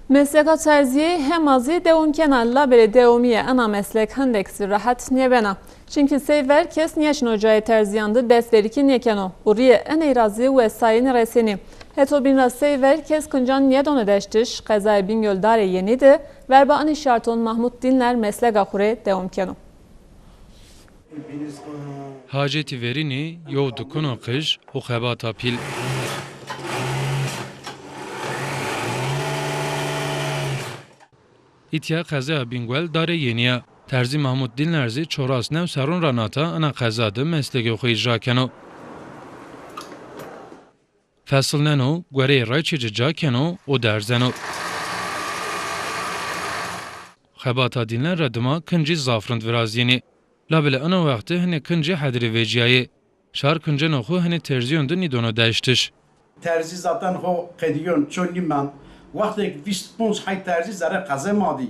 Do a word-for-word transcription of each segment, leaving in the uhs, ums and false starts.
Mesleka terzîyê hema zî dewom kena, labelê dewomîye ena meslek hindek zî rehet nêbena. Çimkî sey ver kes nêşino cayê terzîyan de dest verîkî nêkeno û rîyê eney ra zî wesayî nêresenî. Heto bîn ra sey ver kes kincan nêdono deştiş, qezayê Bîngol Darê Yenî de verba enê şarton Mahmut Dînler mesleka xwu rê dewom keno. Hacetî verînî, yew dukuno qij û xebata pîl. Îtya qezaya Bîngol Darê Yenî ya. Terzî Mahmut Dînler zî çoras new serron ra nata ena qeza de meslekê xwu îcra keno. Fesilneno, guereyê rayçê ci ca keno û derzeno. Xebata Dînler ra dima kincî zaf rind virazîyenî. Labelê ena wext de hinê kincî hedirê vecîyayê. Şar kinceno xwu hinê terzîyon de nîdono deştiş. Terzî zaten xo qedîyon, ço nîmend. Wextêk vîst ponc hay terzî zerrê qezê ma dî.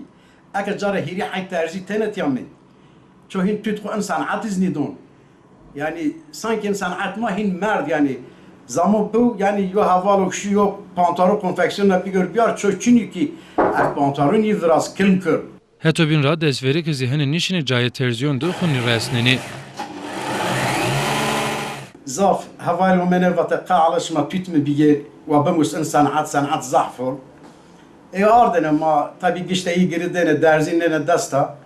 Eke cara hîrê hay terzî têne tîya mend. Ço hîn tut xwu in senetî zî nîdon. Yanî sankî in senet ma hîn merd yanî. Zamo biw yanî yo hevalok şî yo pantaro konfeksiyona bigir biyar, ço çinî kî ez pantaronî viraz kilm kir. Heto bîn ra destverî ke zî hinî nîşinî cayê terzîyon de xwu nîresnenî. Zaf hevalê omene vate qe ala şima tut mi bigêr, wa bimus in senet, senet zaf hol. Ê ardêne ma tabî giştê yî girî dêne, derzî nêne desta.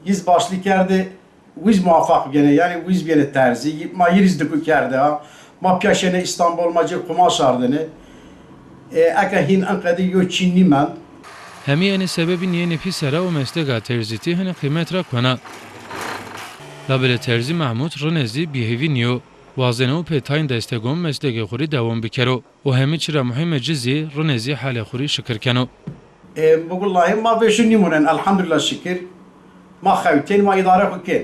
Yî zî başlî kerdê, wî zî muwafaq bîyêne, yanî wî zî bîyêne terzî. Ma yî rî zî diku kerdê ha. Ma pîya şêne Îstanbul, ma ci qumaş ardêne. Ê, eke hîn enqedî yo çî nîmend. Hemî enê sebebî nîyenê pî sera û mesleka terzîtî hinî qîmet ra kona. Labelê terzî Mehmûd rinê zî bîhêvî nîyo. Wazeno pê tayn destegon meslekê xwu rî dewom bikero. Û hemî çi ra muhîme ci zî rinê zî halê xwu rî şikir keno. E, bigullahî ma vêşo nîmonen, elhamdulîllah şikir. Ma xewtên, ma îdare xwu kên.